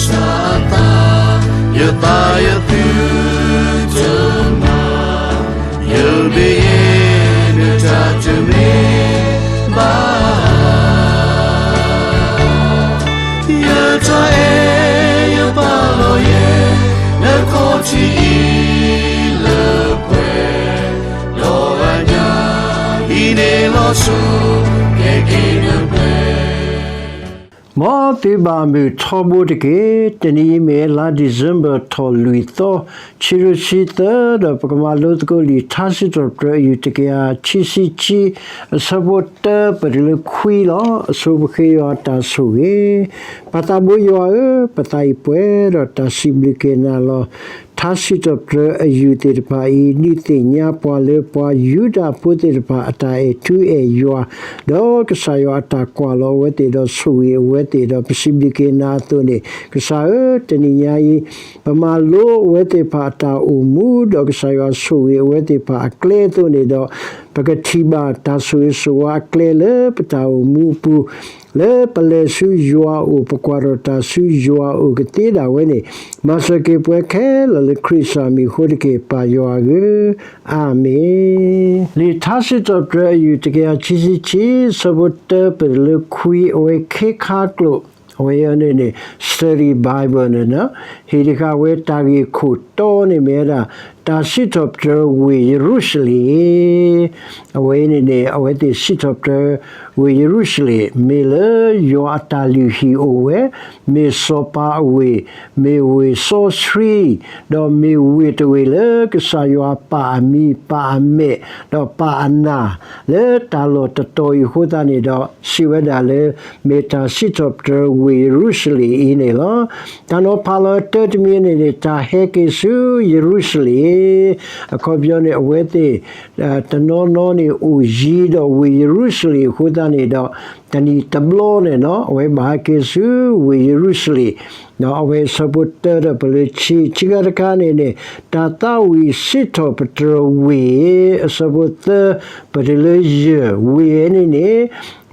စၢ်အသး, ယသးယသုတမၤ, ယဘ့ယတၢ်တမ့ၢ်ဘၣ်. ယတၢ်အဲၣ်ယပာ်လီၤယဲ, နခီၣ်ထံးအံၤလၢပှဲၤ, ဒီးအညၣ်အံၤန့ၣ်လီၤဆီ, ကဲက့ၤနပှဲၤ မ်သုဘၣ်မုာ်ထီဘိတက့ၢ်. တနံၤအံၤမ့ၢ်လါဒံၣ်စ့ဘၢၣ်ထီၣ်လွံၢ်သီ, ခံကထိခံဆံသၢ, ဒီးပကမၤလိသကိးလံာ်ထါစံးထီၣ်ပတြၢၤအယူၢ်တကယၤခံဆံခံ, အဆၢဖိတၢပတုၤလၢခွံလီၤ. အဆိပဃ့ယွၤအတၢ်ဆိၣ်ဂ့ၤ. ပၢ်သးဘိယွၤဧၢ, ပသးအံၤပှဲၤဒီးတၢ်စံးဘျုးက့ၤနၤလီၤ. ထါစံးထီၣ်ပတြၢၤအယူၢ်သ့ၣ်တဖၣ်အံၤ ဒုးသ့ၣ်ညါပှၤလၢပှၤယူဒၤဖိသ့ၣ်တဖၣ်အတၢ်အဲၣ်ထူအဲၣ်ယွၤ, ဒီးကစၢ်ယွၤအတၢ်ကွၢ်လီၤအဝဲသ့ၣ်ဒီးဆိၣ်ဂ့ၤအဝဲသ့ၣ်, ဒီးပစံးဘျုးက့ၤနၤအသိးန့ၣ်, ကစၢ်ဧၢ, တနံၤညါအံၤ ပမၤလိအဝဲသ့ၣ်တဖၣ်အတၢ်အိၣ်မူ, ဒီးကစၢ်ယွၤဆိၣ်ဂ့ၤအဝဲသ့ၣ်တဖၣ်အကျဲအသိးန့ၣ်ဒီး, ပကထံၣ်ဘၣ်တၢ်ဆိၣ်ဂ့ၤဆိၣ်ဝါအကျဲလၢပတၢ်အိၣ်မူအပူၤ လၢပလဲၤဆူယွၤအအိၣ် ပကွၢ်ထီၣ်တၢ်ဆူယွၤအအိၣ်ကသ့ဒၣ်ဝဲန့ၣ်, မၤစၢၤက့ၤပှၤခဲလၢာ်လၢခရံာ်အမံၤအဃိတက့ၢ်, ပၢ်ယွၤဧၢ, အၤမ့ၣ်. လံာ်ထါစံးထီၣ်ပတြၢၤအယူၢ်တကယၤခံဆံခံ, ဆၢဖိတၢပတုၤလၢခွံ, အဝဲခ့ခါကျိာ်, အဝဲအံၤန့ၣ်န့ၣ် Study Bible န့ၣ်, ဟ့ၣ်တဃာ်ဝဲတၢ်ဂ့ၢ်ခိၣ်တီန့ၣ်မ့ၢ်ဝဲဒၣ် တၢ်စံးထီၣ်ပတြၢၤဝ့ၢ်ယရူၤၡလ့ၣ် အဝဲအံၤန့ၣ်န့ၣ် အဝဲသ့ၣ်စံးထီၣ်ပတြၢၤဝ့ၢ်ယရူၤၡလ့ၣ် မ့ၢ်လၢယွၤအတၢ်လုၢ်ဟံၣ်အိၣ်ဝဲ, မ့ၢ်စီၤပၤအဝ့ၢ်, မ့ၢ်ဝ့ၢ်စီဆှံ, ဒီးမ့ၢ်ဝ့ၢ်တဝ့ၢ်လၢကစၢ်ယွၤပာ်အမံၤ ပာ်အမဲာ် ဒီးပာ်အနၢ် လၢတၢ်လီၢ်တတီၤအံၤအဃိသတးန့ၣ်ဒီး စံးဝဲဒၣ်လၢ မ့ၢ်တၢ်စံးထီၣ်ပတြၢၤဝ့ၢ်ယရူၤၡလ့ၣ်အံၤန့ၣ်လီၤ. တၢ်နီၤဖးလီၤတၢတမံၤန့ၣ်န့ၣ် တၢ်ဟဲက့ၤဆူယရူၤၡလ့ၣ်, အခီပညီန့ၣ် အဝဲသ့ၣ် တနီၤနီၤန့ၣ် အိၣ်ယံၤဒီးဝ့ၢ်ယရူၤၡလ့ၣ်အဃိသတးန့ၣ်ဒီး တနံၣ်တဘျီန့ၣ်နီၤ အဝဲဘၣ်ဟဲက့ၤဆူဝ့ၢ်ယရူၤၡလ့ၣ်, ဒီးအဝဲဆၢဖိတၢဒီးပတုၤလၢခံ, ခံခါတခါန့ၣ်န့ၣ် တၢ်သးဝံၣ်စံးထီၣ်ပတြၢၤဝ့ၢ်, အဆၢဖိသၢ ပတုၤလၢယဲၢ်, ဝ့ၢ်ဝဲန့ၣ်န့ၣ်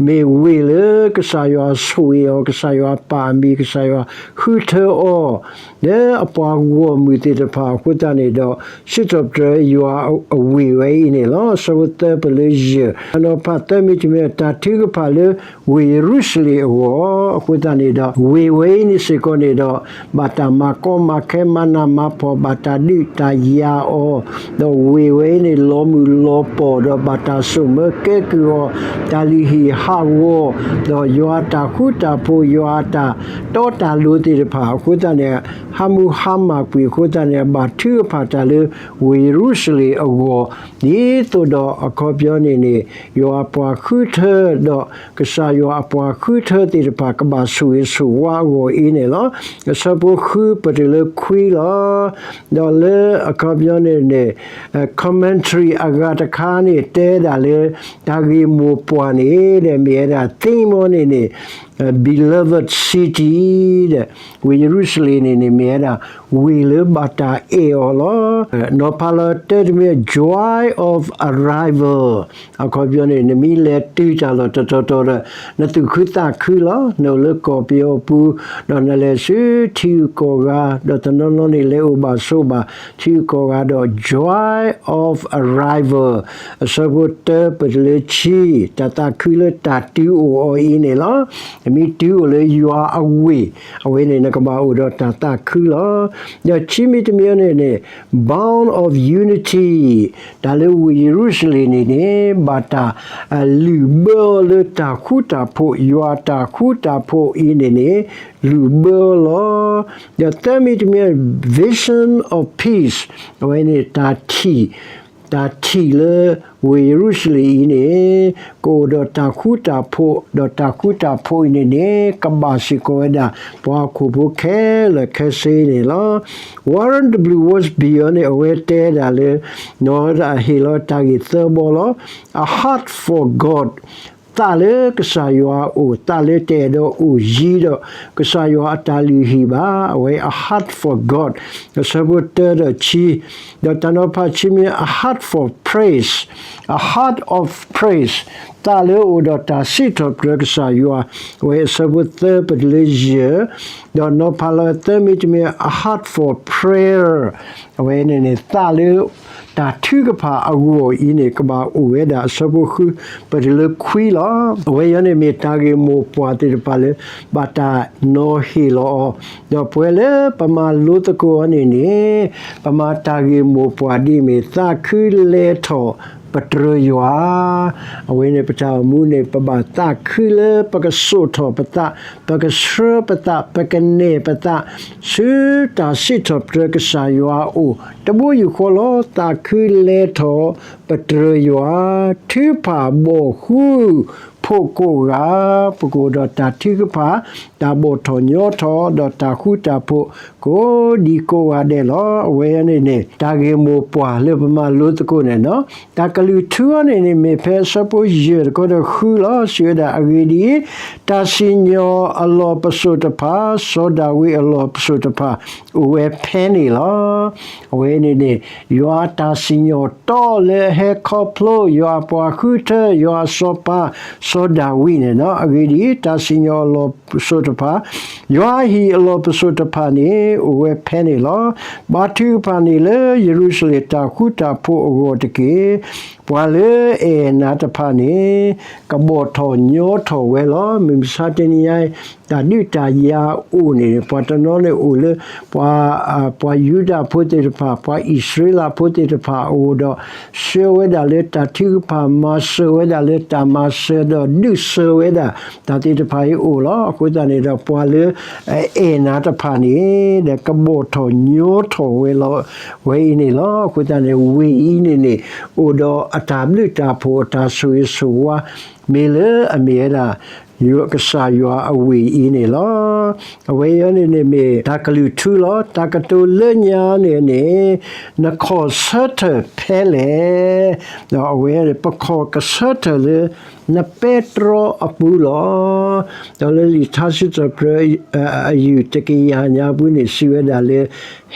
မ့ၢ်ဝ့ၢ်လၢကစၢ်ယွၤဆိၣ်ဂ့ၤအီၤ, ကစၢ်ယွၤပာ်အမံၤ, ကစၢ်ယွၤဃုထၢအီၤ လၢအပှၤဂီၢ်မုၢ်သ့ၣ်တဖၣ်အဃိသတးန့ၣ်ဒီး စံးထီၣ်ပတြၢၤယွၤအဝ့ၢ်ဝဲအံၤန့ၣ်လီၤ. အဆၢဖိသၢ ပတုၤလၢယဲၢ်, တၢ်နီၤဖးသၢမံၤတမံၤ တၢ်ထုကဖၣ်လၢဝ့ၢ်ယရူၤၡလ့ၣ်အဂီၢ်, အဃိသတးန့ၣ်ဒီး ဝ့ၢ်ဝဲအံၤန့ၣ်စ့ၢ်ကီးန့ၣ်ဒီး ဘၣ်တၢ်မၤကီမၤခဲ မၤနးမၤဖှီၣ်, ဘၣ်တၢ်ဒုးတၢ်ယၤအီၤ, ဒီးဝ့ၢ်ဝဲအံၤန့ၣ် လီၤမုၢ်လီၤပီၢ်, ဒီးဘၣ်တၢ်စိာ်မၢကဲကုၢ်အီၤ, တၢ်လုၢ်ဟံၣ်ဟးဂီၤ, ဒီးယွၤအတၢ်ဃူတၢ်ဖိး, ယွၤအတၢ်တီတၢ်လိၤသ့ၣ်တဖၣ်အဃိသတးန့ၣ် ဟးမုၢ်ဟါမၢ်ကွံာ်အဃိသတးန့ၣ် ဘၣ်ထုကဖၣ်တၢ်လၢဝ့ၢ်ယရူၤၡလ့ၣ်အဂီၢ်, ဒ်သိးဒီးအခီပညီန့ၣ်န့ၣ် ယွၤအပှၤဃုထၢ ဒီးကစၢ်ယွၤအပှၤဃုထၢသ့ၣ်တဖၣ် ကဘၣ်ဆိၣ်ဂ့ၤဆိၣ်ဝါအဂီၢ်အံၤန့ၣ်လီၤ. အဆၢဖိဃု ပတုၤလၢခွံလီၤ. ဒီးလၢအခီပညီန့ၣ်န့ၣ် commentary အဂၤတခါန့ၣ် တဲဒၣ်လၢ တၢ်ဂ့ၢ်မိၢ်ပှၢ်န့ၣ် ဒီးမ့ၢ်ဝဲဒၣ် သ့ၣ်မီန့ၣ်န့ၣ် beloved city ဒီး ဝ့ၢ်ယရူၤၡလ့ၣ်န့ၣ်န့ၣ် မ့ၢ်ဝဲဒၣ် ဝ့ၢ်လၢဘၣ်တၢ်အဲၣ်အီၤလီၤ. နီၤဖးလီၤတၢတမံၤ joy of arrival အခီပညီန့ၣ် နမ့ၢ်လဲၤတုၤတၢ်လီၢ်တတီၤတီၤဒီး နသူၣ်ခုသးခုလီၤ. နအိၣ်လၢကီၢ်ပယီၤပူၤ ဒီးနလဲၤဆူထံဂုၤကီၢ်ဂၤ ဒီးတနီၤနီၤန့ၣ် လဲၤအိၣ်ဘၣ်ဆိးဘၣ်ထံဂုၤကီၢ်ဂၤဒီး joy of arrival အဆၢဖိတၢ ပတုၤလၢခံ တၢ်သးခုလၢတၢ်တုၤအိၣ်အီၤအံၤန့ၣ်လီၤ. နမ့ၢ်တုၤအိၣ်လၢယွၤအဝ့ၢ် အဝဲန့ၣ် နကဘၣ်အိၣ်ဒီးတၢ်သးခုလီၤ. ဒီးခံမံၤတမံၤန့ၣ်န့ၣ် bond of unity တၢ်လၢဝ့ၢ်ယရူၤၡလ့ၣ်န့ၣ်န့ၣ် ဘၣ်တၢ်လုၢ်ဘၢအီၤလၢတၢ်ဃူတၢ်ဖိး, ယွၤအတၢ်ဃူတၢ်ဖိးအံၤန့ၣ်န့ၣ် လုၢ်ဘၢအီၤလီၤ. ဒီးသၢမံၤတမံၤ vision of peace အဝဲန့ၣ် တၢ်ထံၣ် တၢ်ထံၣ်လၢဝ့ၢ်ယရူၤၡလ့ၣ်အံၤန့ၣ် ကအိၣ်ဒီးတၢ်ဃူတၢ်ဖိး, ဒီးတၢ်ဃူတၢ်ဖိးအံၤန့ၣ်န့ၣ် ကဘၣ်စ့ၢ်ကီးဝဲဒၣ် ပှၤဟီၣ်ခိၣ်ဖိခဲလၢာ်ခဲဆ့န့ၣ်လီၤ. Warren W. Wiersbe အံၤန့ၣ် အဝဲတဲဒၣ်လၢ နီၢ်ဝဲဒၣ်ဟ့ၣ်လီၤတၢ်ဂ့ၢ်သၢဘီလီၤ. A heart for God သးလၢကစၢ်ယွၤအအိၣ်, သးလၢတအဲၣ်ဒိးအိၣ်ယံၤဒီးကစၢ်ယွၤအတၢ်လုၢ်ဟံၣ်ဘၣ်, အဝဲ a heart for God အဆၢဖိတၢဒီးခံ, ဒီးတၢ်နီၤဖးခံမံၤ a heart for peace praise, a heart of praise, သးလၢအအိၣ်ဒီးတၢ်စံးထီၣ်ပတြၢၤကစၢ်ယွၤ, အဝဲအဆၢဖိသၢ ပတုၤလၢယဲၢ်, ဒီးနီၤဖးလီၤသၢမံၤတမံၤ a heart for prayer, အဝဲန့ၣ်န့ၣ် သးလၢတၢ်ထုကဖၣ်အဂီၢ်အံၤန့ၣ် ကဘၣ်အိၣ်ဝဲဒၣ်အဆၢဖိဃု ပတုၤလၢခွံလီၤ. အဝဲအံၤန့ၣ်မ့ၢ်တၢ်ဂ့ၢ်မိၢ်ပှၢ်သ့ၣ်တဖၣ်လၢ ဘၣ်တၢ်နီၤဟ့ၣ်လီၤအီၤ, ဒီးပဝဲလၢပမၤလိသကိးအီၤန့ၣ်န့ၣ် ပမၤတၢ်ဂ့ၢ်မိၢ်ပှၢ်ဒ်အမ့ၢ် သးခုလဲၤထီၣ်ပတြၢၤယွၤ, အဝဲန့ၣ်ပတၢ်အိၣ်မူန့ၣ် ပဘၣ်သးခုလၢပကစိာ်ထီၣ်ပသး, ပကဆှၢပသး, ပကနဲၣ်ပသး ဆူတၢ်စံးထီၣ်ပတြၢၤကစၢ်ယွၤအအိၣ် တဘိယူၢ်ဃီလီၤ. သးခုလဲၤထီၣ်ပတြၢၤယွၤ, ထုကဖၣ်ဘီၣ်ဃု ဖိကိးဂၤ, ပကအိၣ်ဒီးတၢ်ထုကဖၣ်, တၢ်ဘီၣ်ထီၣ်ညီထီၣ်, ဒီးတၢ်ဃူတၢ်ဖိး ကိးဒံကိးဂၤဒဲးလီၤ. အဝဲန့ၣ်န့ၣ် တၢ်ဂ့ၢ်မိၢ်ပှၢ်လၢပမၤလိသကိးန့ၣ်လီၤ. တၢ်ကလုၢ်ထူအီၤန့ၣ်န့ၣ် မ့ၢ်ဖဲအဆၢဖိယဲၢ်တခီဒီးဃုလီၤ. စံးဝဲဒၣ်အဂ့ၢ်ဒ်အံၤ, တၢ်စံၣ်ညီၣ်အလီၢ်ပစိာ်တဖၣ်, စီၤဒၤဝံးအလီၢ်ပစိာ်တဖၣ် အိၣ်ဝဲဖဲန့ၣ်လီၤ. အဝဲန့ၣ်န့ၣ် ယွၤအတၢ်စံၣ်ညီၣ်တီလၢအဟဲခီဖျိ ယွၤအပှၤဃုထၢ ယွၤအစီၤပၤ စီၤဒၤဝံးန့ၣ်လီၤ. အဂ့ၢ်ဒ်အံၤ, တၢ်စံၣ်ညီၣ်အလီၢ်ပစိာ်တဖၣ်, ယွၤအဟံၣ်အလီၢ်ပစိာ်တဖၣ်န့ၣ် အိၣ်ဝဲဖဲန့ၣ်လီၤ. ဘါထုကဖၣ်န့ၣ်လၢယရူၤၡလ့ၣ်တၢ်ဃူတၢ်ဖိးအဂီၢ်တက့ၢ်. ပှၤလၢအအဲၣ်နၤတဖၣ်န့ၣ် ကဘီၣ်ထီၣ်ညီထီၣ်ဝဲလီၤ. မုၢ်မဆါတနံၤညါအံၤ တၢ်ဒုးတၢ်ယၤအိၣ်န့ၣ် ပှၤတနီၤန့ၣ်အိၣ်လၢ ပှၤ ပှၤယူဒၤဖိသ့ၣ်တဖၣ်, ပှၤအံၣ်စရ့လးဖိသ့ၣ်တဖၣ်အအိၣ်ဒီး ဆှၢဝဲဒၣ်လၢတၢ်ထုကဖၣ်, မၤစၢၤဝဲဒၣ်လၢတၢ်မၤစၢၤ ဒီးဒုးစၢၤဝဲဒၣ် တၢ်သ့ၣ်တဖၣ်အံၤအိၣ်လီၤ. အဃိသတးန့ၣ်ဒီး ပှၤလၢအအဲၣ်နၤတဖၣ်န့ၣ် ဒီးကဘီၣ်ထီၣ်ညီထီၣ်ဝဲလီၤ ဝဲအံၤန့ၣ်လီၤ. အဃိသတးန့ၣ် ဝ့ၢ်အံၤန့ၣ်န့ၣ် အိၣ်ဒီးအတၢ်ဘျုးတၢ်ဖှိၣ် အတၢ်ဆိၣ်ဂ့ၤဆိၣ်ဝါ မ့ၢ်လၢအမ့ၢ်ဝဲဒၣ် ကစၢ်ယွၤအဝ့ၢ်အံၤန့ၣ်လီၤ. အဝဲအံၤန့ၣ်န့ၣ်မ့ၢ်တၢ်ကလုၢ်ထူလီၤ. တၢ်ကတိၤလၢညါန့ၣ်န့ၣ် နခီၣ်ဆၢထၢၣ်ဖဲလဲၣ်. အဝဲ ပခီၣ်ကဆၢထၢၣ်လၢ နပဲတြီအပူၤလီၤ. ဒီးလၢလံာ်ထါစံးထီၣ်ပတြၢၤ အယုၢ်တကယၤညါပူၤန့ၣ် စံးဝဲဒၣ်လၢ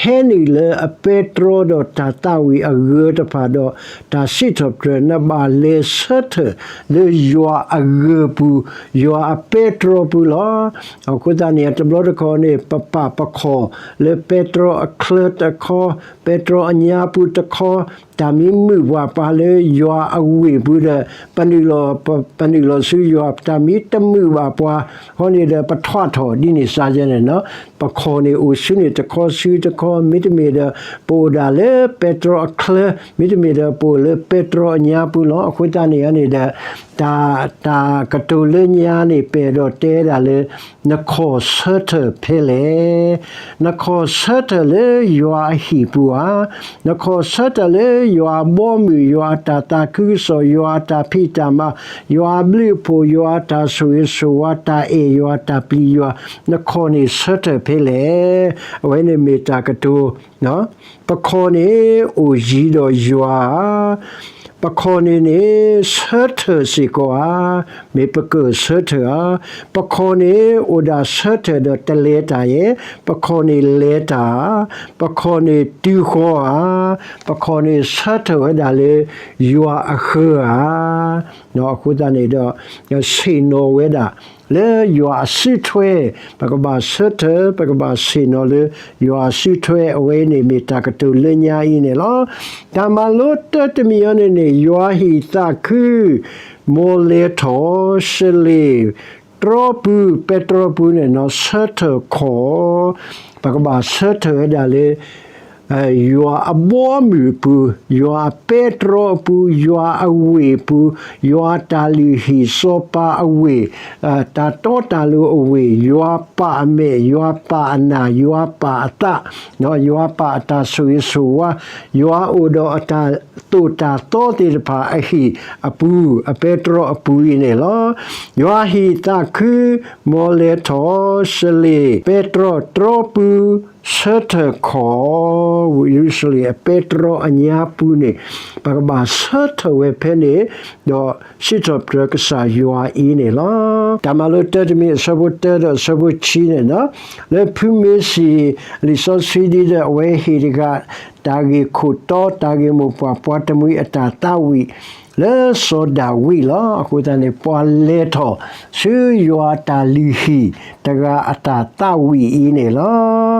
ဟဲနုာ်လၢအပဲတြီဒီးတၢ်သးဝံၣ်အဂၢၤတဖၣ်ဒီး တၢ်စံးထီၣ်ပတြၢၤ နဘၣ်လဲၤဆၢထၢၣ်လၢယွၤအဂၢၤပူၤ, ယွၤအပဲတြီပူၤလီၤ. အဃိသတးန့ၣ် တဘျီတခီၣ်န့ၣ် ပပာ်ပခီၣ်လၢပဲတြီအချၢတခီ, ပဲတြီအညါပူၤတခီ, တၢ်မ့ၢ်မုာ်ဘၣ်ပှၤလၢယွၤအဝ့ၢ်ပူၤဒီး ပနုာ်လီၤ, ပနုာ်လီၤဆူယွၤ, တၢ်မ့ၢ်တမုာ်ဘၣ်ပှၤ အဃိန့ၣ်ဒီး ပထွးထီၣ်ဒ်န့ၣ်စ့ၢ်ကီးန့ၣ်လီၤ. ပခီၣ်န့ၣ်အိၣ်ဆူန့ၣ်တခီဆူတခီ, မ့တမ့ၢ်ဒီး ပအိၣ်ဒၣ်လၢပဲတြီအချၢ, မ့တမ့ၢ်ဒီးပအိၣ်လၢပဲတြီအညါပူၤလီၤ. အဃိသတးန့ၣ်န့ၣ်ဒီး တၢ်, တၢ်ကတိၤလၢညါန့ၣ် ပအဲၣ်ဒိးတဲဒၣ်လၢ နခီၣ်ဆၢထၢၣ်ဖဲလဲၣ်. နခီၣ်ဆၢထၢၣ်လၢယွၤအဟံၣ်ပူၤဧါ. နခီၣ်ဆၢထၢၣ်လၢယွၤအဘီအမုၢ်, ယွၤအတၢ်သးခုကစီၣ်, ယွၤအတၢ်ဖံးတၢ်မၤ, ယွၤအဘျုးအဖှိၣ်, ယွၤအတၢ်ဆိၣ်ဂ့ၤဆိၣ်ဝါ, တၢ်အဲၣ်ယွၤ, တၢ်ပျံၤယွၤ, နခီၣ်န့ၣ်ဆၢထၢၣ်ဖဲလဲၣ်. အဝဲန့ၣ်မ့ၢ်တၢ်ကတိၤ ပခီၣ်န့ၣ်အိၣ်ယံၤဒီးယွၤဧါ. ပခီၣ်န့ၣ်န့ၣ် ဆၢထၢၣ်စ့ၢ်ကီးဧါ, မ့ၢ်ပကၢၢ်ဆၢထၢၣ်ဧါ. ပခီၣ်န့ၣ်အိၣ်ဒၣ်ဆၢထၢၣ်ဒီးတလဲၤတၢ်ဧါ, ပခီၣ်န့ၣ်လဲၤတၢ်ဧါ, ပခီၣ်န့ၣ်တုၤဃီၤဧါ, ပခီၣ်န့ၣ်ဆၢထၢၣ်ဝဲဒၣ်လၢယွၤအဃၢၤဧါ. အဃိသတးန့ၣ်ဒီး ဆ့ၣ်နီၤဝဲဒၣ် လၢယွၤအစုထွဲ, ပကဘၣ်ဆၢထၢၣ်, ပကဘၣ်ဆ့ၣ်နီၤလၢယွၤအစုထွဲ, အဝဲန့ၣ်မ့ၢ်တၢ်ကတိၤလၢညါအံၤန့ၣ်လီၤ. တၢ်မၤလိတၢတမံၤအံၤန့ၣ်န့ၣ် ယွၤဟံၣ်သးခု, မ်လဲၤထီၣ်, စလ့ၣ်တြီပူၤ, ပဲတြီပူၤန့ၣ်နီၤ ဆၢထၢၣ်ခီၣ်, ပကဘၣ်ဆၢထၢၣ်ဝဲဒၣ်လၢ ယွၤအဘီအမုၢ်အပူၤ, ယွၤအပဲတြီအပူၤ, ယွၤအဝ့ၢ်အပူၤ, ယွၤအတၢ်လုၢ်ဟံၣ်စီၤပၤအဝ့ၢ်, တၢ်တီတၢ်လိၤအဝ့ၢ်, ယွၤပာ်အမဲာ်, ယွၤပာ်အနၢ်, ယွၤပာ်အသး, ယွၤပာ်အတၢ်ဆိၣ်ဂ့ၤဆိၣ်ဝါ, ယွၤအိၣ်ဒီးအတၢ်သိၣ်တၢ်သီသ့ၣ်တဖၣ်အဟံၣ်အပူၤ, အပဲတြီအပူၤအံၤန့ၣ်လီၤ. ယွၤဟံၣ်သးခု, မ်လဲၤထီၣ်, စလ့ၣ်, ပဲတြီတြီပူၤ, ဆၢထၢၣ်ခီၣ် ယရူၤၡလ့ၣ်အပဲတြီအညါပူၤန့ၣ် ပကဘၣ်ဆၢထၢၣ်ဝဲဖဲန့ၣ် ဒီးစံးထီၣ်ပတြၢၤကစၢ်ယွၤအံၤန့ၣ်လီၤ. တၢ်မၤလိတၢတမံၤအဆၢဖိတၢဒီးအဆၢဖိခံန့ၣ်လီၤ. လၢဖုမ့ၢ်စံး လံာ်စီဆှံဒ်ဒီးအဝဲဟ့ၣ်တဂၤ တၢ်ဂ့ၢ်ခိၣ်တီ တၢ်ဂ့ၢ်မိၢ်ပှၢ် ပှၤတမှံၤအတၢ်သးဝံၣ် လၢစီၤဒၤဝံးလီၤ. အဃိသတးန့ၣ် ပှၤလဲၤထီၣ်ဆူယွၤအတၢ်လုၢ်ဟံၣ်တဂၤအတၢ်သးဝံၣ်အံၤန့ၣ်လီၤ.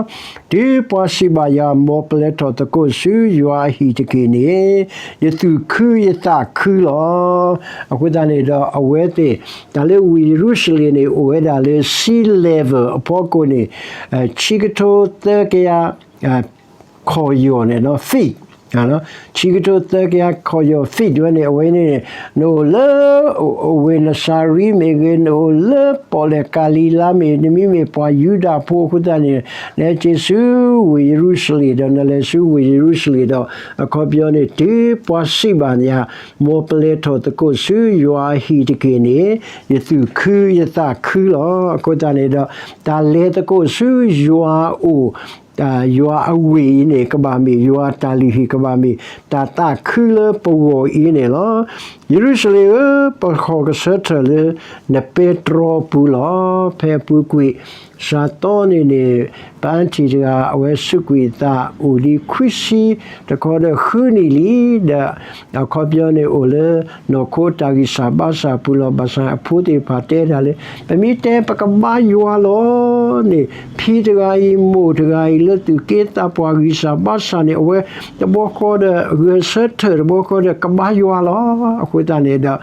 တုၤပှၤစံးဘၣ်ယၤ မ်ပလဲၤထီၣ်သကိးဆူယွၤအဟံၣ်တက့ၢ်န့ၣ် ယသူၣ်ခုယသးခုလီၤ. အဃိသတးန့ၣ်ဒီးအဝဲသ့ၣ် တၢ်လၢဝ့ၢ်ယရူၤၡလ့ၣ်န့ၣ် အိၣ်ဝဲဒၣ်လၢ sea level အဖီခိၣ်န့ၣ် ဆံကထိသၢကယၤ ခီၣ်ယီၢ်န့ၣ် feet ဆံကထိသၢကယၤခီၣ်ယီၢ် feet ဝဲန့ၣ် အဝဲန့ၣ် နအိၣ်လၢ ဝ့ၢ်နစၤရံမ့ၢ်ဂ့ၤ နအိၣ်လၢပီၣ်လဲၣ်ကၤလံၤလါမ့ၢ် နမ့မ့ၢ်ပှၤယူဒၤဖိအဃိသတးန့ၣ် နဟဲက့ၤဆူဝ့ၢ်ယရူၤၡလ့ၣ်ဒီး နလဲၤဆူဝ့ၢ်ယရူၤၡလ့ၣ်ဒီး အခီပညီန့ၣ် တုၤပှၤစံးဘၣ်ယၤ မ်ပလဲၤထီၣ်သကိးဆူယွၤအဟံၣ်တက့ၢ်န့ၣ် ယသူၣ်ခုယသးခုလီၤ. အဃိသတးန့ၣ်ဒီး တၢ်လဲၤသကိးဆူယွၤအအိၣ် ယွၤအဝ့ၢ်အံၤန့ၣ် ကဘၣ်မ့ၢ် ယွၤတၢ်လုၢ်ဟံၣ်ကဘၣ်မ့ၢ် တၢ်သးခုလၢပဂီၢ်အံၤန့ၣ်လီၤ. ယရူၤၡလ့ၣ်ဧၢ, ပဟီၣ်ကဆၢထၢၣ်လၢနပဲတြီအပူၤလီၤ. ဖဲအပူၤကွံာ် စှၤသီန့ၣ်န့ၣ် ပauntyတဂၤ အဝဲစူးကွံာ်အသးအိၣ်ဒံးခွံဆံတခီဒီးဃုနံၣ်လံ, ဒီးအခီပညီန့ၣ်အိၣ်လၢနီၢ်ခိတၢ်ဂံၢ်စၢ်ဘါစၢ်အပူၤလီၤ. ဘၣ်ဆၣ်အဖိသ့ၣ်တဖၣ်တဲဒၣ်လၢ ပမ့ၢ်တဲပကဘါယွၤလီၤန့ၣ် ဖံတဂၤအံၤ မိၢ်တဂၤအံၤ လၢသူၣ်က့သးပှၢ်ဂံၢ်စၢ်ဘါစၢ်န့ၣ် အဝဲတဘျီဃီဒီး ဂဲၤဆၢထၢၣ်တဘျီဃီဒီး ကဘါယွၤလီၤ. အဃိသတးန့ၣ်ဒီး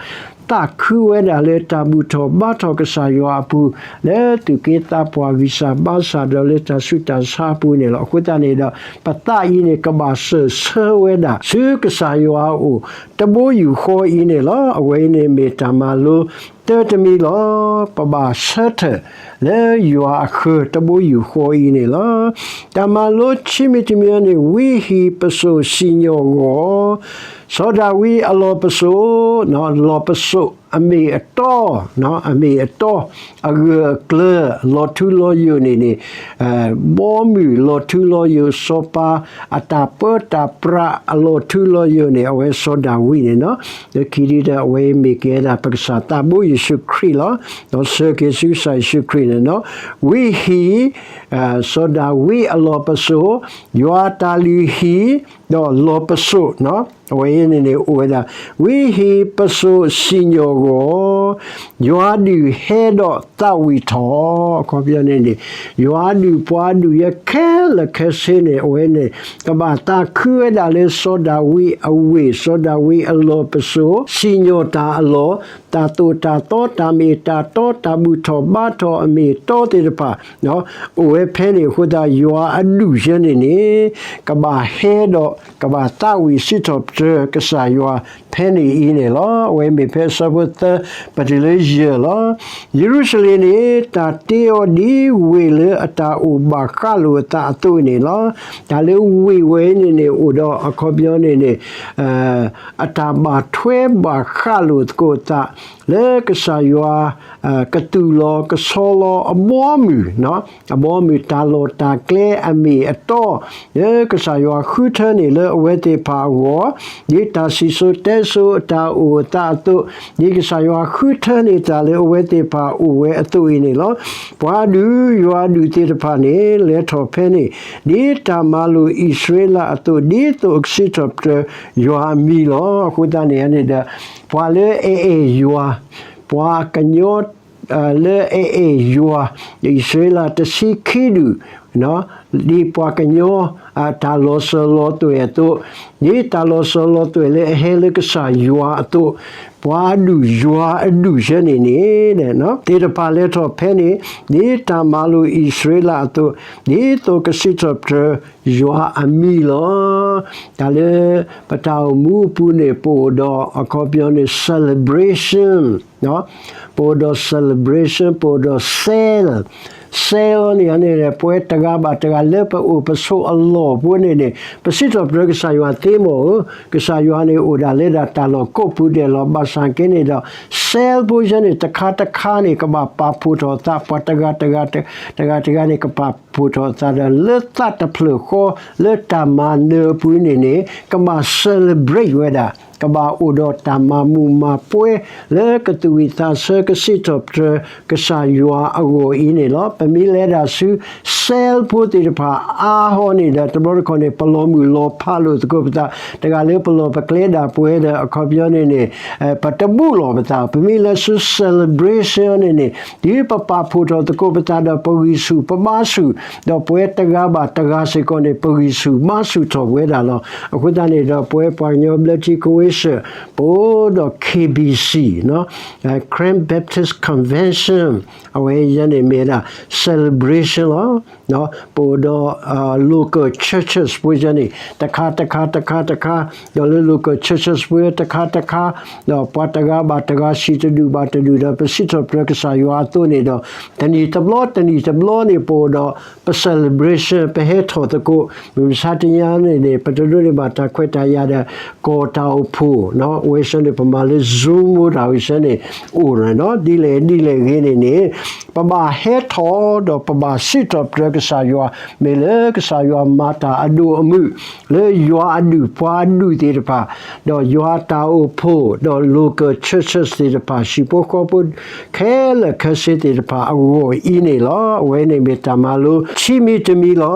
သးခုဝဲဒၣ်လၢတၢ်ဘူၣ်ထီၣ်ဘါထီၣ်ကစၢ်ယွၤအပူၤ လၢသူၣ်က့သးပှၢ်ဂံၢ်စၢ်ဘါစၢ်ဒီးလၢတၢ်ဆူးတၢ်ဆါအပူၤန့ၣ်လီၤ. အဃိသတးန့ၣ်ဒီး ပသးအံၤန့ၣ် ကဘၣ်စၢၢ်ဆၢဝဲဒၣ် ဆူကစၢ်ယွၤအအိၣ် တဘိယူၢ်ဃီအံၤန့ၣ်လီၤ. အဝဲအံၤန့ၣ်မ့ၢ်တၢ်မၤလိတၢတမံၤလီၤ. ပဘၣ်ဆၢထၢၣ်လၢယွၤအဃၢၤတဘိယူၢ်ဃီအံၤန့ၣ်လီၤ. တၢ်မၤလိခံမံၤတမံၤန့ၣ် ဝံဟံၣ်ပစိာ်စံၣ်ညီၣ်ဂီၢ် စီၤဒၤဝံးအလီၢ်ပစိာ်, လီၢ်ပစိာ်အမ့ၢ်အတီ, အမ့ၢ်အတီ, အဂၢၢ်အကျၢၤ လီၤထူလီၤယိာ်န့ၣ်န့ၣ် ဘီမုၢ်လီၤထူလီၤယိာ် စီၤပၤအတၢ်ပၢတၢ်ပြးအလီၤထူလီၤယိာ်န့ၣ် အဝဲစီၤဒၤဝံးန့ၣ်လီၤ. လၢခံဒုဒီး အဝဲမ့ၢ်ကဲဒၣ်ပကစၢ်သးဘိယ့ၣ်ၡူးခရံာ်လီၤ. ဒီးဆၢက့ၤဆူကစၢ်ယ့ၣ်ၡူးခရံာ်န့ၣ်လီၤ. ဝံဟံၣ်, စီၤဒၤဝံးအလီၢ်ပစိာ်, ယွၤတၢ်လုၢ်ဟံၣ်, ဒီးလီၢ်ပစိာ်, အဝဲအံၤန့ၣ်န့ၣ် အိၣ်ဝဲဒၣ် ဝံဟံၣ်ပစိာ်စံၣ်ညီၣ်ဂီၢ်, ယွၤဒုးဟဲဒီးသးဝံၣ်ထီၣ်, အခီပညီန့ၣ်န့ၣ် ယွၤဒုးပှၤဒုးယဲခဲလၢာ်ခဲဆ့န့ၣ် အဝဲန့ၣ် ကဘၣ်သးခုဝဲဒၣ်လၢစီၤဒၤဝံးအဝ့ၢ်, စီၤဒၤဝံးအလီၢ်ပစိာ်, စံၣ်ညီၣ်တၢ်အလီၢ်, တၢ်သိၣ်တၢ်သီ, တၢ်မ့ၢ်တၢ်တီ, တၢ်ဘူၣ်ထီၣ်ဘါထီၣ်အမ့ၢ်အတီသ့ၣ်တဖၣ် အိၣ်ဝဲဖဲန့ၣ်အဃိသတး ယွၤအဒူၣ်ယဲန့ၣ်န့ၣ် ကဘၣ်ဟဲဒီး ကဘၣ်သးဝံၣ်စံးထီၣ်ပတြၢၤကစၢ်ယွၤဖဲန့ၣ်အံၤန့ၣ်လီၤ. အဝဲမ့ၢ်ဖဲအဆၢဖိသၢ ပတုၤလၢယဲၢ်လီၤ. ယရူၤၡလ့ၣ်န့ၣ် တၢ်တ့အီၤဒ်ဝ့ၢ်လၢအတၢ်အိၣ်ဘၣ်ဃးလိာ်အသးအသိးန့ၣ်လီၤ. တၢ်လၢဝ့ၢ်ဝဲအံၤန့ၣ်န့ၣ် အိၣ်ဒီးအခီပညီန့ၣ်န့ၣ် အတၢ်ဘၣ်ထွဲဘၣ်ဃးလိာ်သကိးအသး လၢကစၢ်ယွၤ ကသူၣ်လီၤကဆီလီၤအဘီအမုၢ်, အဘီအမုၢ်တၢ်လီၢ်တၢ်ကျဲအမ့ၢ်အတီ လၢကစၢ်ယွၤဃုထၢန့ၣ်လၢအဝဲသ့ၣ်တဖၣ်အဂီၢ်, ဒ်တၢ်စံၣ်စိၤတဲစိၤအတၢ်အိၣ်အသးအသိး, ဒ်ကစၢ်ယွၤဃုထၢန့ၢ်တၢ်လၢအဝဲသ့ၣ်တဖၣ်အိၣ်ဝဲအသိးအံၤန့ၣ်လီၤ. ပှၤဒုးယွၤဒုးသ့ၣ်တဖၣ်န့ၣ် လဲၤထီၣ်ဖဲန့ၣ် ဒ်တၢ်မၤလိာ်အံၣ်စရ့လးအသိး, ဒ်သိးကစံးထီၣ်ပတြၢၤယွၤအမံၤလီၤ. အဃိသတးန့ၣ်န့ၣ်ဒီး ပှၤလၢအအဲၣ်ယွၤ, ပှၤကညီ လၢအအဲၣ်ယွၤ, အံၣ်စရ့လးတဆံခံဒူၣ်, ဒ်ပှၤကညီ တၢ်လီၤစၢၤလီၤသွဲၣ်အသိး, ဒ်တၢ်လီၤစၢၤလီၤသွဲၣ်လၢအဟဲလၢကစၢ်ယွၤအသိး, ပှၤဒုးယွၤအဒူၣ်ယဲန့ၣ်န့ၣ် သ့ၣ်တဖၣ်လဲၤထီၣ်ဖဲန့ၣ်, ဒ်တၢ်မၤလိာ်အံၣ်စရ့လးအသိး, ဒ်သိးကစံးထီၣ်ပတြၢၤယွၤအမံၤလီၤ. တၢ်လၢပတၢ်အိၣ်မူအပူၤန့ၣ် ပအိၣ်ဒီးအခီပညီန့ၣ် celebration ပအိၣ်ဒီး celebration, ပအိၣ်ဒီး cel, စဲးလီၤန့ၣ်န့ၣ် ပဝဲတဂၤဘၣ်တဂၤလၢပအိၣ်ပဆိးအလီၢ်ပူၤန့ၣ်န့ၣ် ပစံးထီၣ်ပတြၢၤကစၢ်ယွၤသ့မ့ၢ်ဧိၤ, ကစၢ်ယွၤန့ၣ်အိၣ်ဒၣ်လၢဒၣ်တၢ်လီၢ်ကိးပူၤဒဲးလီၤ. ဘၣ်ဆၣ်က့န့ၣ်ဒီး စဲးလီၤဖိယဲန့ၣ် တခါတခါန့ၣ် ကဘၣ်ပာ်ဖှိၣ်ထီၣ်သး ပှၤတဂၤတဂၤ တဂၤတဂၤန့ၣ် ကပာ်ဖှိၣ်ထီၣ်သးဒီး လၢသးတဖျၢၣ်ဃီ လၢတၢ်မၤနၢၤပူၤန့ၣ်န့ၣ် ကဘၣ် celebrate ဝဲဒၣ် ကဘၣ်အိၣ်ဒီးတၢ်မၤမုာ်မၤပှဲၤ လၢကသူၣ်ဝံၣ်သးဆၢ ကစံးထီၣ်ပတြၢၤကစၢ်ယွၤအဂီၢ်အံၤန့ၣ်လီၤ. ပမ့ၢ်လဲၤဒၣ်ဆူ စဲးလီၤဖိသ့ၣ်တဖၣ်အါဟီၣ်န့ၣ်ဒီး တဘျီတခီၣ်န့ၣ် ပလီၤမုၢ်လီၤဖးလိာ်သကိးပသး, တဂၤလၢပလီၢ်ပကျဲဒၣ်ပှဲၤဒီး အခီပညီန့ၣ်န့ၣ် ပတဘူးလိာ်ပသး. ပမ့ၢ်လဲၤဆူ celebration န့ၣ်န့ၣ် တုၤပပာ်ဖှိၣ်ထီၣ်သကိးပသးဒီး ပဂံၢ်ဆူၣ်ပဘါဆူၣ်, ဒီးပဝဲတဂၤဘၣ်တဂၤစ့ၢ်ကီးန့ၣ် ပဂံၢ်ဆူၣ်ဘါဆူၣ်ထီၣ်ဝဲဒၣ်လီၤ. အဃိသတးန့ၣ်ဒီး ပဝဲပှၤကညီဘျၢထံခဝ့ၡၢၣ် ပအိၣ်ဒီး K B C, Karen Baptist Convention, အဝဲယဲန့ၣ်မ့ၢ်ဒၣ် celebration လီၤ. ပအိၣ်ဒီး local churches ဖိယဲန့ၣ် တခါတခါတခါတခါ, ဒီးလၢ local churches ဖိတခါတခါ, ဒီးပှၤတဂၤဘၣ်တဂၤ စံၣ်တဒူၣ်ဘၣ်တဒူၣ်ဒီး ပစံးထီၣ်ပတြၢၤကစၢ်ယွၤအသိးန့ၣ်ဒီး တနံၣ်တဘျီ တနံၣ်တဘျီန့ၣ် ပအိၣ်ဒီး ပ celebration ပဟဲထီၣ်သကိး, မုၢ်မဆါတနံၤန့ၣ်န့ၣ် ပတဒိးန့ၢ်ဘၣ်တၢ်ခွဲးတၢ်ယာ်ဒီး ကီၢ်တၢ်အိၣ်ဖှိၣ်, အဝဲဆၢန့ၣ် ပမၤလၢ Zoom မူတၢ်ဝဲဆၢန့ၣ် အိၣ်ဒီး ဒ်လဲၣ်ဒ်လဲၣ်ဂ့ၤန့ၣ်န့ၣ် ပဘၣ်ဟဲထီၣ်ဒီးပဘၣ်စံးထီၣ်ပတြၢၤကစၢ်ယွၤ, မ့ၢ်လၢကစၢ်ယွၤမၤတၢ်အဒိၣ်အမုၢ် လၢယွၤအဒူၣ်ပှၤအဒူၣ်သ့ၣ်တဖၣ်, ဒီးယွၤတၢ်အိၣ်ဖှိၣ်, ဒီး local churches သ့ၣ်တဖၣ် ဟံၣ်ဖိဃီဖိ ခဲလၢာ်ခဲဆ့သ့ၣ်တဖၣ်အဂီၢ်အံၤန့ၣ်လီၤ. အဝဲန့ၣ်မ့ၢ်တၢ်မၤလိခံမံၤတမံၤလီၤ.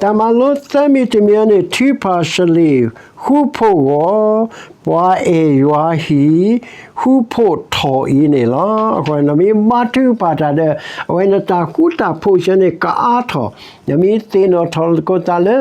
တၢ်မၤလိသၢမံၤတမံၤန့ၣ် ထုကဖၣ်စလ့ၣ် ဃူဖိးဂီၢ်, ပှၤအဲၣ်ယွၤဟံၣ် ဃူဖိးထီၣ်အံၤန့ၣ်လီၤ. အဃိ နမ့ၢ်ဘါထုကဖၣ်တၢ်ဒီး အဝဲနတၢ်ဃူတၢ်ဖိးဆၢန့ၣ် ကအါထီၣ်, နမ့ၢ်သ့ၣ်နီၣ်ထီၣ်သကိးသးလၢ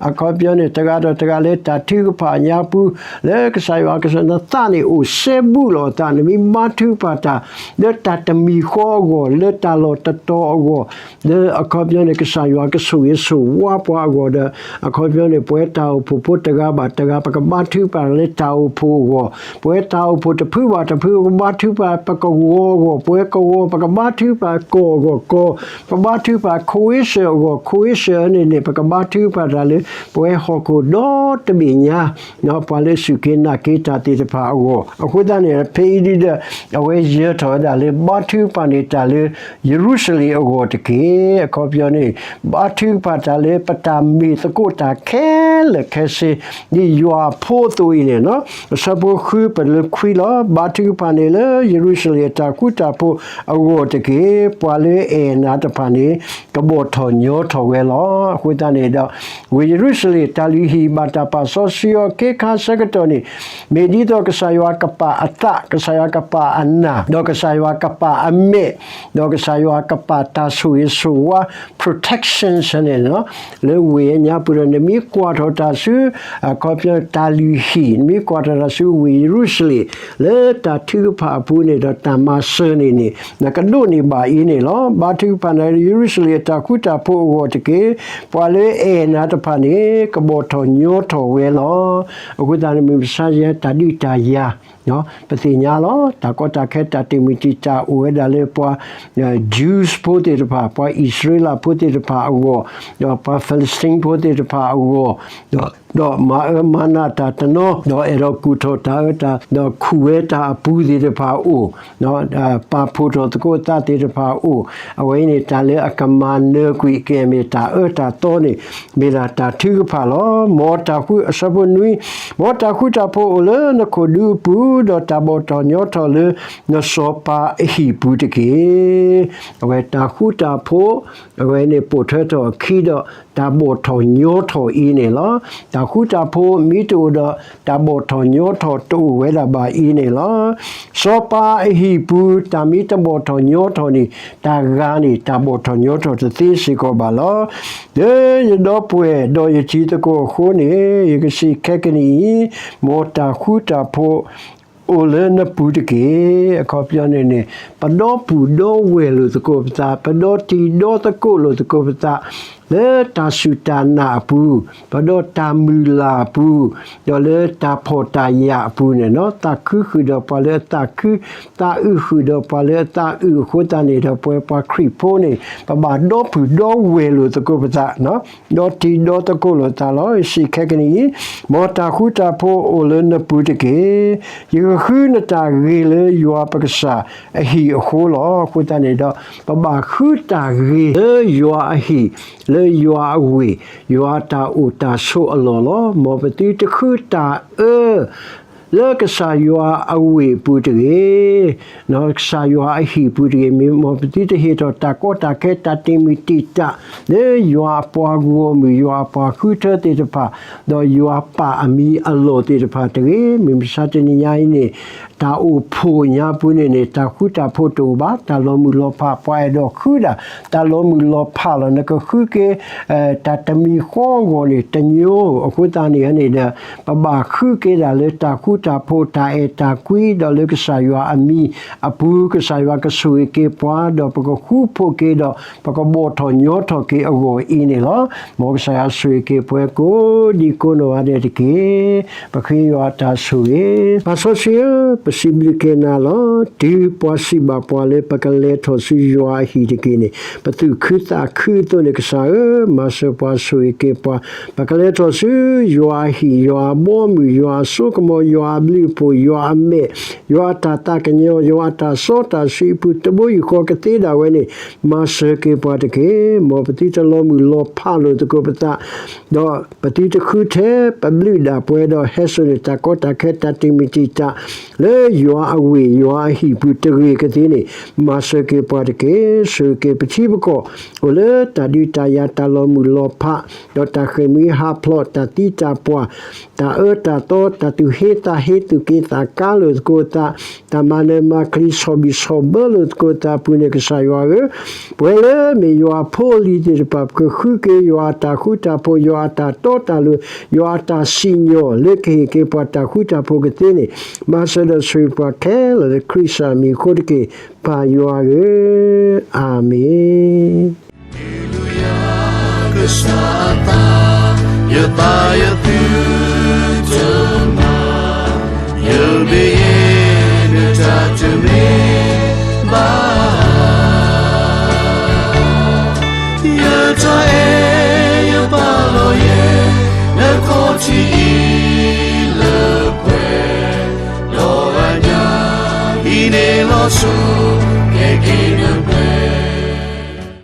အခီပညီန့ၣ် တဂၤဒီးတဂၤလၢတၢ်ထုကဖၣ်ညါပူၤ လၢကစၢ်ယွၤကဆိၣ် နသးန့ၣ် အိၣ်စဲဘူးလိာ်အသး, နမ့ၢ်ဘါထုကဖၣ်တၢ် လၢတၢ်တမံၤဃီအဂီၢ်, လၢတၢ်လီၢ်တတီၤအဂီၢ်, လၢအခီပညီန့ၣ် ကစၢ်ယွၤကဆိၣ်ဂ့ၤဆိၣ်ဝါပှၤအဂီၢ်ဒီး အခီပညီန့ၣ် ပဝဲတၢ်အိၣ်ဖှိၣ်ဖိတဂၤဘၣ်တဂၤ ပကဘါထုကဖၣ်လၢတၢ်အိၣ်ဖှိၣ်အဂီၢ်, ပဝဲတၢ်အိၣ်ဖှိၣ်တဖုဘၣ်တဖု ပကဘါထုကဖၣ်ပကဝီၤအဂီၢ်, ပဝဲကဝီၤ ပကဘါထုကဖၣ်ကီၢ်အဂီၢ်ကီၢ်, ပဘါထုကဖၣ်ခဝ့ၡၢၣ်အဂီၢ်, ခဝ့ၡၢၣ်န့ၣ်န့ၣ် ပကဘါထုကဖၣ်တၢ်လၢ ပဝဲဟီၣ်ခိၣ်ဒီတဘ့ၣ်ညါ ပှၤလၢစူၢ်က့ၤနာ်က့ၤတၢ်သ့ၣ်တဖၣ်အဂီၢ်. အဃိသတးန့ၣ် ဖဲအံၤဒ်ဒီး အဝဲယၢၤထီၣ်ဝဲဒၣ်လၢ ဘါထုကဖၣ်န့ၢ်တၢ်လၢ ယရူၤၡလ့ၣ်အဂီၢ်တက့ၢ်. အခီပညီန့ၣ် ဘါထုကဖၣ်တၢ်လၢပတၢ်မ့ၢ်သကိးတၢ်ခဲလၢာ်ခဲဆ့ ဒ်ယွၤအဖိအသိးအံၤန့ၣ်လီၤ. အဆၢဖိဃု ပလၢခွံလီၤ. ဘါထုကဖၣ်န့ၢ်လၢယရူၤၡလ့ၣ်အတၢ်ဃူတၢ်ဖိးအဂီၢ်တက့ၢ်. ပှၤလၢအဲၣ်နၤတဖၣ်န့ၣ် ကဘီၣ်ထီၣ်ညီထီၣ်ဝဲလီၤ. အဃိသတးန့ၣ်ဒီး ဝ့ၢ်ယရူၤၡလ့ၣ် တၢ်လုၢ်ဟံၣ်ဘၣ်တၢ်ပာ်စီဆှံအီၤခ့ခါဆၢကတီၢ်န့ၣ် မ့ၢ်ဒ်သိးကစၢ်ယွၤကပာ်အသး, ကစၢ်ယွၤကပာ်အနၢ်, ဒီးကစၢ်ယွၤကပာ်အမဲာ်, ဒီးကစၢ်ယွၤကပာ်တၢ်ဆိၣ်ဂ့ၤဆိၣ်ဝါ protection ဆၢန့ၣ်လီၤ. လၢဝ့ၢ်အညါပူၤဒီး နမ့ၢ်ကွၢ်ထီၣ်တၢ်ဆူ အခီပညီတၢ်လုၢ်ဟံၣ်, နမ့ၢ်ကွၢ်ထီၣ်တၢ်ဆူဝ့ၢ်ယရူၤၡလ့ၣ် လၢတၢ်ထုကဖၣ်အပူၤန့ၣ်ဒီး တၢ်မၤစၢၤန့ၣ်န့ၣ် နကဒိးန့ၢ်ဘၣ်အံၤန့ၣ်လီၤ. ဘါထုကဖၣ်န့ၢ်လၢယရူၤၡလ့ၣ်အတၢ်ဃူတၢ်ဖိးအဂီၢ်တက့ၢ်. ပှၤလၢအဲၣ်နၤတဖၣ်န့ၣ် ကဘီၣ်ထီၣ်ညီထီၣ်ဝဲလီၤ. အဃိသတးန့ၣ် မုၢ်မဆါယဲ တၢ်ဒုးတၢ်ယၤ ပသ့ၣ်ညါလီၤ. တၢ်ကီတၢ်ခဲ တၢ်တ့ၢ်မုၢ်တံာ်တာ်အိၣ်ဝဲဒၣ်လၢပှၤ Jews ဖိသ့ၣ်တဖၣ်, ပှၤအံၣ်စရ့လးဖိသ့ၣ်တဖၣ်အဂီၢ်, ဒီးပှၤ Philistine ဖိသ့ၣ်တဖၣ်အဂီၢ်, ဒီးမၤအၢမၤနးတၢ်တနီၤ, ဒီးအဲၣ်ဒိးကူၣ်ထီၣ်တၢ်အၢတၢ်, ဒီးခူၣ်ဝဲတၢ်အပူၤသ့ၣ်တဖၣ်အအိၣ်, ပာ်ဖှိၣ်ထီၣ်သကိးသးသ့ၣ်တဖၣ်အအိၣ်, အဝဲအံၤန့ၣ် တၢ်လၢအကမၤနၢၤကွံာ်က့ၤ မ့ၢ်တၢ်အၢတၢ်သီန့ၣ် မ့ၢ်ဒၣ်တၢ်ထုကဖၣ်လီၤ. မ်တၢ်ဃူ, အဆၢဖိနွံ, မ်တၢ်ဃူတၢ်ဖိးအိၣ်လၢနခိၣ်ဒူအပူၤ, ဒီးတၢ်ဘီၣ်ထီၣ်ညီထီၣ်လၢနစီၤပၤအဟံၣ်ပူၤတက့ၢ်. အဝဲတၢ်ဃူတၢ်ဖိး, အဝဲန့ၣ်ပိာ်ထွဲထီၣ်အခံဒီး တၢ်ဘီၣ်ထီၣ်ညီထီၣ်အံၤန့ၣ်လီၤ. တၢ်ဃူတၢ်ဖိးမ့ၢ်တအိၣ်ဒီး တၢ်ဘီၣ်ထီၣ်ညီထီၣ်တအိၣ်ဝဲဒၣ်ဘၣ်အံၤန့ၣ်လီၤ. စီၤပၤအဟံၣ်ပူၤ တၢ်မ့ၢ်တဘီၣ်ထီၣ်ညီထီၣ်န့ၣ် တၢ်ဂၤန့ၣ် တၢ်ဘီၣ်ထီၣ်ညီထီၣ်တသ့စ့ၢ်ကီးဘၣ်လီၤ. လၢယဒီပုၢ်ဝဲၢ်ဒီးယတံၤသကိးအဃိန့ၣ် ယကစံးခဲကနံၣ်အံၤ, မ်တၢ်ဃူတၢ်ဖိး အိၣ်လၢနပူၤတက့ၢ်. အခီပညီန့ၣ်န့ၣ် ပဒီပုၢ်ဒီဝဲၢ်လိာ်သကိးပသး, ပဒီတံၤဒီသကိးလိာ်သကိးပသး, လၢတၢ်စူၢ်တၢ်နာ်အပူၤ, ဒီးတၢ်မုၢ်လၢ်အပူၤ, ဒီးလၢတၢ်ဖှီၣ်တၢ်ယာ်အပူၤန့ၣ်, သးခုဃုာ်ဒီးပှၤလၢအသးခု, သးအုးဃုာ်ဒီးပှၤလၢအသးအုးအဃိသတးန့ၣ်ဒီး ပဝဲပှၤခရံာ်ဖိန့ၣ် ပဘၣ်ဒီပုၢ်ဒီဝဲၢ်လိာ်သကိးပသး, ဒီတံၤဒီသကိးလိာ်သးလီၤ. စံးခဲကနံၣ်အံၤ, မ်တၢ်ဃူတၢ်ဖိးအိၣ်လၢနပူၤတက့ၢ်. ယကဃုနတၢ်ဂ့ၤလၢယွၤပကစၢ်အဟံၣ်အဃိလီၤ. အဃိသတးန့ၣ်ဒီး ပဘၣ်ဃုတၢ်ဂ့ၤလၢယွၤအဟံၣ်, လၢယွၤအဝ့ၢ်, ယွၤအတၢ်အိၣ်တၢ်ဆိးအလီၢ်လီၤ. မ်ပသုတဃုတၢ်အၢ လၢကစၢ်ယွၤအဝ့ၢ်အပူၤတဂ့ၤ, ကစၢ်ယွၤအဟံၣ်ပူၤတဂ့ၤ. မ့ၢ်မ်ပသုတဟ့ၣ်ထီၣ်တၢ်ကီတၢ်ခဲ တၢ်တံာ်မုၢ်တံာ်တာ် လၢယွၤအပှၤဂီၢ်မုၢ်, ယွၤအပှၤဃုထၢသ့ၣ်တဖၣ်, ဒီးယွၤပၢ်အမံၤအလီၢ်သ့ၣ်တဖၣ်တဂ့ၤ. မုၢ်မဆါတနံၤညါအံၤန့ၣ် တၢ်အိၣ်ဖှိၣ်ညါပူၤန့ၣ်န့ၣ် တၢ်ဃူတၢ်ဖိးတအိၣ်ဘၣ်. တၢ်လီၤမုၢ်လီၤဖး ပှၤအဲၣ်ဒိးဃုဒၣ် တၢ်လီၤမုၢ်လီၤဖးလီၤ. နကဃုက့ၤ တၢ်တမံၤဃီအဂီၢ်န့ၣ် တညီ. အဃိသတးန့ၣ်န့ၣ်ဒီး ပဘၣ်ဃုက့ၤဒၣ်လၢတၢ်ဃူတၢ်ဖိး တၢ်အဲၣ်တၢ်ကွံ ဒီးလၢကစၢ်ယွၤအမံၤအပူၤ ကစၢ်ယွၤကဆိၣ်ဂ့ၤက့ၤပှၤ ဒီးပကဃူဖိးက့ၤဒီး ပကဘီၣ်ထီၣ်ညီထီၣ်က့ၤအဂီၢ်အံၤန့ၣ်လီၤ. မ်ကစၢ်ယွၤဆိၣ်ဂ့ၤက့ၤပှၤကိးဒံကိးနီၢ်ဂၤဒဲးတက့ၢ်. ပဃ့ယွၤအတၢ်ဆိၣ်ဂ့ၤ. ပၢ်စီဆှံဧၢ, ပစံးဘျုးက့ၤနၤလီၤ. တုၤပှၤစံးဘၣ်ပှၤလၢပကလဲၤထီၣ်ဆူယွၤအဟံၣ်တက့ၢ်န့ၣ် ပသူၣ်ခုသးခုအသိးန့ၣ် ကစၢ်ဧၢ, မၤစၢၤပှၤဆိၣ်ဂ့ၤက့ၤပှၤ ပကလဲၤထီၣ်ဆူယွၤအဟံၣ်, ယွၤအဘီအမုၢ်, ယွၤအစိကမီၤ, ယွၤအဘျုးအဖှိၣ်, ယွၤအမဲာ်, ယွၤအတၢ်သးကညီၤ, ယွၤအတၢ်စီတၢ်ဆှံအပူၤ တဘိယူၢ်ဃီကသ့ဒၣ်ဝဲန့ၣ် မၤစၢၤက့ၤပှၤတက့ၢ်. မ်ပသုတလီၤမုၢ်လီၤဖးလိာ်သကိးပသး, ဒီးပသုတဃုထဲပဘျုးဒၣ်ပှဲၤဒီး ဟဲစိာ်န့ၢ်တၢ်ကီတၢ်ခဲ တၢ်တံာ်မုၢ်တံာ်တာ် လၢယွၤအဝ့ၢ် ယွၤအဟံၣ်ပူၤတဂ့ၤကသ့န့ၣ် မၤစၢၤက့ၤပှၤတက့ၢ်. ဆိၣ်ဂ့ၤက့ၤပထံပကီၢ် အိၣ်လၢတၢ်ဒုးတၢ်ယၤ တၢ်လီၤမုၢ်လီၤဖး ဒီးတၢ်ဃ့ၢ်မှံဟးဖျိး တၢ်သံတၢ်ပှၢ် တၢ်အၢတၢ်သီ တၢ်သူၣ်ဟ့သးဟ့ သူၣ်က့သးကါလိာ်သကိးသး တၢ်မၤနၢၤမၤချံ ဆီၣ်ဘံၣ်ဆီၣ်ဘၢလိာ်သကိးသးအပူၤန့ၣ် ကစၢ်ယွၤဧၢ, ပဝဲလၢမ့ၢ်ယွၤအဖိအလံၤသ့ၣ်တဖၣ် ပကဃုက့ၤယွၤအတၢ်ဃူတၢ်ဖိး ယွၤအတၢ်တီတၢ်လိၤ ယွၤအတၢ်စံၣ်ညီၣ်လၢကဟ့ၣ်က့ၤပှၤတၢ်ဃူတၢ်ဖိးကသ့န့ၣ် မၤစၢၤဒီးဆိၣ်ဂ့ၤပှၤခဲလၢာ်လၢခရံာ်ကစၢ်အမံၤအဃိတက့ၢ် ပၢ်ယွၤဧၢ, အၤမ့ၣ်. ကစၢ်အသး, ယသးယသ